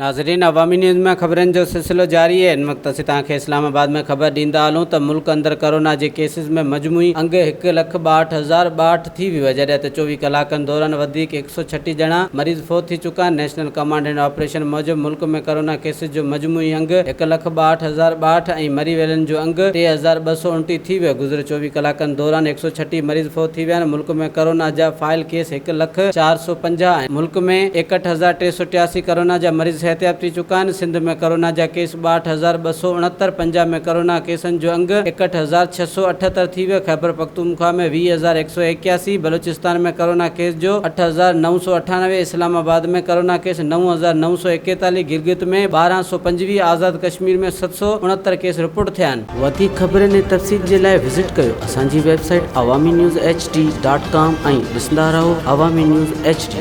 ناظرين عوامي نيوز ۾ خبرن جو سلسلو جاري آهي هن وقت اسين توهان کي اسلام آباد ۾ خبر ڏيندا هلون ته ملڪ اندر ڪورونا جي ڪيسز ۾ مجموعي انگ هڪ لک 62062 ٿي ويو آهي جڏهن ته 24 ڪلاڪن دوران وڌيڪ 136 ڄڻا مريض فوت ٿي چڪا آهن نيشنل ڪمانڊ اينڊ آپريشن موجب ملڪ ۾ ڪورونا ڪيسز جو مجموعي انگ هڪ لک 62062 ۽ مري ويلن جو انگ 3229 ٿي ويو گذريل 24 ڪلاڪن دوران 136 مريض فوت ٿي ويا آهن ملڪ ۾ ڪورونا جا فائل ڪيس هڪ لک 450 آهن. ملڪ ۾ 61383 ڪورونا جا مريض صحتياب ٿي چڪا آهن. سنڌ ۾ ڪورونا جا ڪيس 62269، پنجاب ۾ ڪورونا ڪيسن جو انگ 61678 ٿي ويو، خيبرپختونخوا ۾ 20181، بلوچستان ۾ ڪورونا ڪيس جو 8998، اسلام آباد ۾ ڪورونا ڪيس 9941، گلگت ۾ 1225، آزاد ڪشمير ۾ 769 ڪيس رپورٽ ٿيا آهن. وڌيڪ خبرن ۽ تفصيل جي لاء وزٽ ڪيو اسان جي website Awami news H D dot com ۽ ڏسندا رهو عوامي نيوز ايڇ ڊي.